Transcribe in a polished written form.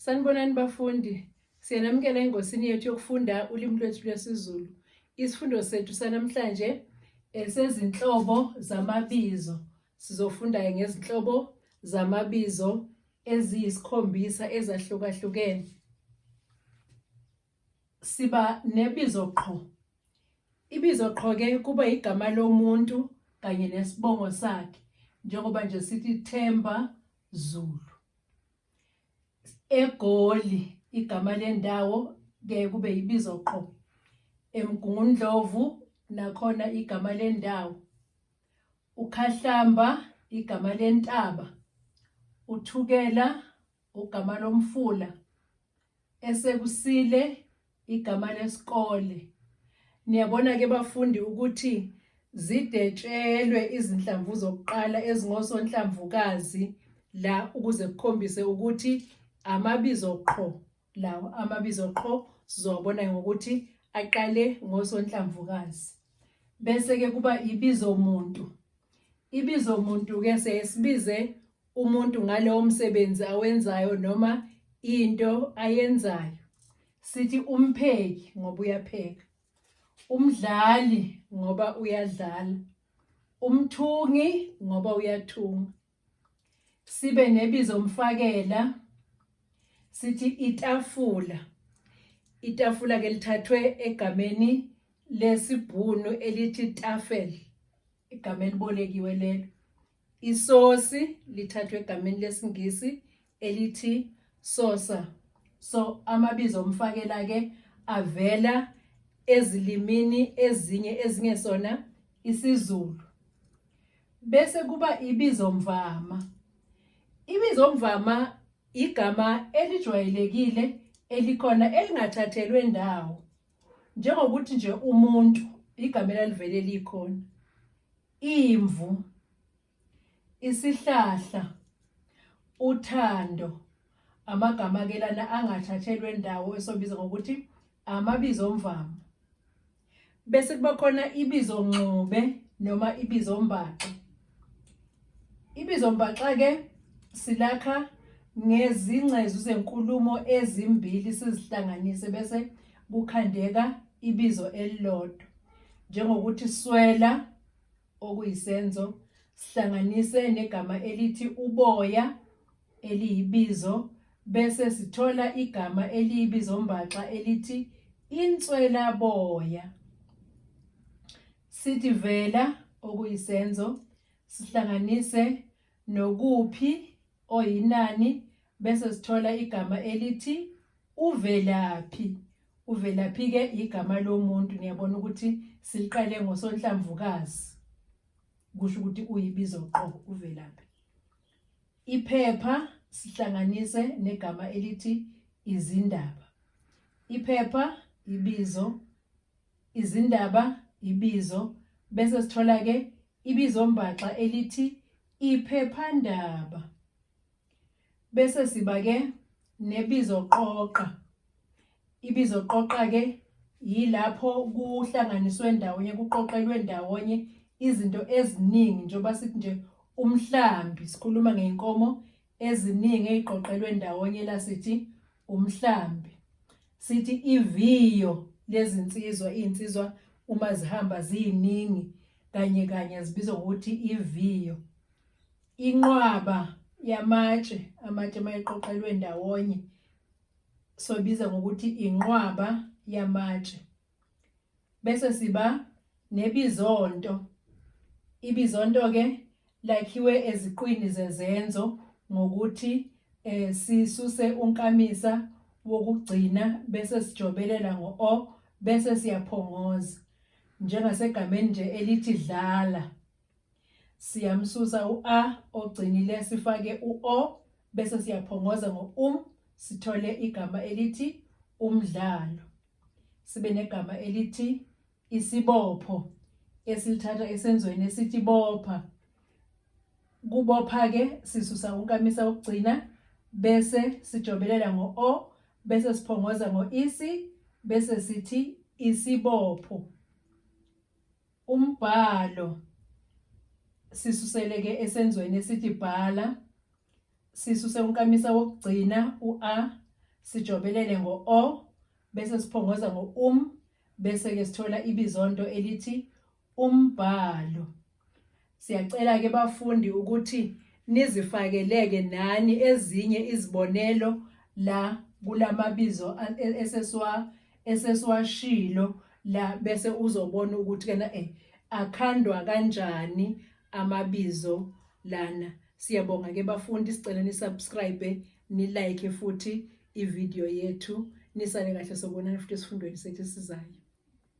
Sanibonani bafundi, siyanamukela engosini yethu yokufunda ulimi lwethu lwesiZulu. Isifundo sethu sanamhlanje esezinhlobo zamabizo. Sizofunda-ke ngezinhlobo zamabizo eziyisikhombisa ezahlukahlukene. Siba nebizo qho. Ibizo qho-ke kuba igama lomuntu kanye nesibongo sakhe, njengoba nje sithi Themba Zulu. EGoli igama lendawo ke kube ibizo qho. EMgungundlovu nakhona igama lendawo. UKhahlamba igama lentaba. UThukela ugama lomfula. Esekusile igama lesikole. Niyabona ke bafundi ukuthi zidetshelwe izinhlamvu zokuqala ezingosonhlamvukazi la ukuze kukhombise ukuthi amabizo qho lawa amabizo qho sizowabona ngokuthi aqale ngosonhlamvukazi. Bese ke kuba ibizo muntu. Ibizo muntu ke sesibize umuntu ngalowo msebenzi awenzayo noma into ayenzayo. Sithi umpheki ngoba uyapheka, umdlali ngoba uyadlala, umthungi ngoba uyathunga. Sibe nebizo mfakela, sithi itafula. Itafula ke lithathwe egameni lesiBhunu elithi tafel, igama elibolekiwe lelo. Isosi lithathwe egameni lesiNgisi elithi sosa. So amabizo omfakela ke avela ezilimini ezinye ezingesona isiZulu. Bese kuba ibizomvama. Ibizomvama igama elijwayelekile elikhona elingathathelwe ndawo. Njengokuthi nje umuntu igama elalivele likhona. Imvu, isihlahla, uthando, amagama ke lana angathathelwe ndawo esobiza ngokuthi amabizo omvama. Bese kuba khona ibizo ngxube noma ibizo mbaxa. Ibizo mbaxa ke silakha ngezingcezu zenkulumo ezimbili sizihlanganise bese kukhandeka ibizo elilodwa. Njengokuthi swela okuyisenzo sihlanganise negama elithi uboya eliyibizo bese sithola igama eliyibizombaxa elithi inswelaboya. Sithi vela okuyisenzo sihlanganise nokuphi oyinani bese sithola igama elithi uvelaphi. Uvelaphi-ke igama lomuntu, niyabona ukuthi siliqale ngosonhlamvukazi, kusho ukuthi uyibizo qo uvelaphi. Iphepha sihlanganise negama elithi izindaba. Iphepha ibizo, izindaba ibizo, bese sithola-ke ibizombaxa elithi iphephandaba. Bese siba ke nebizo qoqa. Ibizo qoqa ke yilapho kuhlanganiswe ndawonye kuqoqelwe ndawonye izinto eziningi njengoba sithi nje umhlambi sikhuluma ngey'nkomo eziningi ey'qoqelwe ndawonye la sithi umhlambi. Sithi iviyo lezinsizwa iy'nsizwa uma zihamba ziyiningi kanye kanye zibizwa ngokuthi iviyo. Inqwaba yamatshe, amatshe mayeqoqelwe ndawonye sobiza ngokuthi inqwaba yamatshe. Bese siba nebizonto. Ibizonto-ke lakhiwe eziqwini zezenzo ngokuthi eh sisuse unkamisa wokugcina bese sijobelela ngo-o bese siyaphongoza njengasegameni nje elithi dlala. Siyamsusa u-a ogcinile sifake u-o bese siyaphongoza ngo-um sithole igama elithi umdlalo. Sibe negama elithi isibopho esilithatha esenzweni esithi bopha. Kubopha-ke sisusa unkamisa wokugcina bese sijobelela ngo-o bese siphongoza ngo-isi bese sithi isibopho. Umbhalo sisuseleke esenzweni esithi bhala sisuse unkamisa wokugcina u-a Sijobelele ngo-o bese siphongoza ngo-um bese-ke sithola ibizonto elithi umbhalo. Siyacela-ke bafundi ukuthi nizifakeleke nani ezinye izibonelo la kulamabizo esesiwa esesiwashilo la bese uzobona ukuthi kena eh akhandwa kanjani amabizo lana. Siyabonga ke bafundi, sicela ni subscribe, ni like futhi ivideo yethu. Nisale kahle, sobonana futhi esifundweni sethu esizayo.